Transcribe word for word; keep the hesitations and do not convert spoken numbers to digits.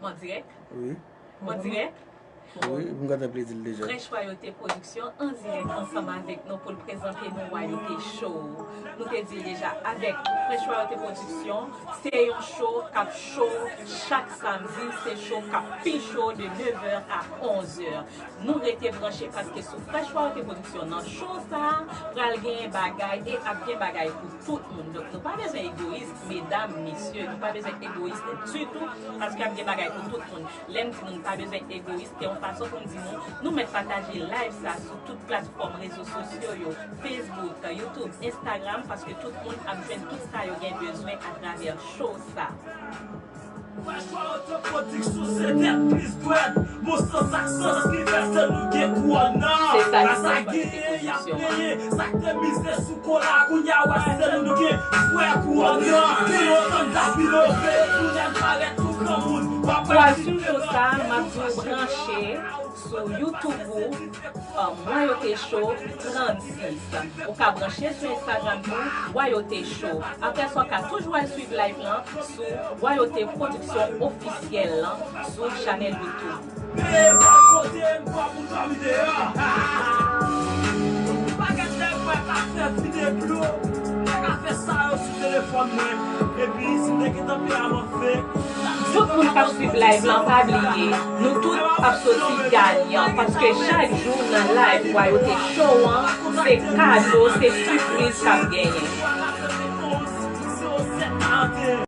An dirèk? Wi. An dirèk? Wi, m gentan pledi l deja. Fresh Royauté Production an dirèk ansanm avèk nou pou l prezante nou Royauté Show. Nou te di l deja, avèk Fresh Royauté Production, se yon show k ap show chak samdi, se show k ap pi show de nev è a onz è. Nou rete branche paske sou Fresh Royauté Production nan show sa a, pral genyen bagay e ap gen bagay pou tout moun. Donk nou pa bezwen egoyis, medam, mesye, nou pa bezwen egoyis ditou, paske ap gen bagay pou tout moun. Lè m di nou, nou pa bezwen egoyis, se yon fason pou m di nou, nou mèt pataje live sa sou tout platfòm rezo sosyo yo, Facebook, YouTube, Instagram, paske tout moun ap jwenn tout sa yo gen bezwen atravè show sa. Fresh Royauté Production se tèt plis dwèt. Bon sans ak sans ki fè se nou gen kouwòn nan. Se sa ki fè Fresh Royauté Production. Sa k te mize sou kola, kounye a wè se nou ki fè kouwòn nan. Pi lontan n t ap inove, tounen parèt tou granmoun. W ap wè diferan. Pou al swiv show sa, m ap di w branche sou YouTube ou, um, Royauté Show trannsis. Ou ka branche sou Instagram tou, Royauté Show. Apre sa, w ka toujou al swiv live lan sou Royauté Production Ofisyèl lan sou chanèl YouTube. Mete bò kote m, pa pou dòmi deyò. Bagay nèg mwen ka fè vide dlo. Nèg ka fè sa yo sou telefòn mwen. Epi si m te gentan peye avan fè. Tout moun k ap swiv live lan, pa bliye, nou tout ap soti ganyan, paske chak jou nan live Royauté Show an, se kado, se sipriz k ap genyen.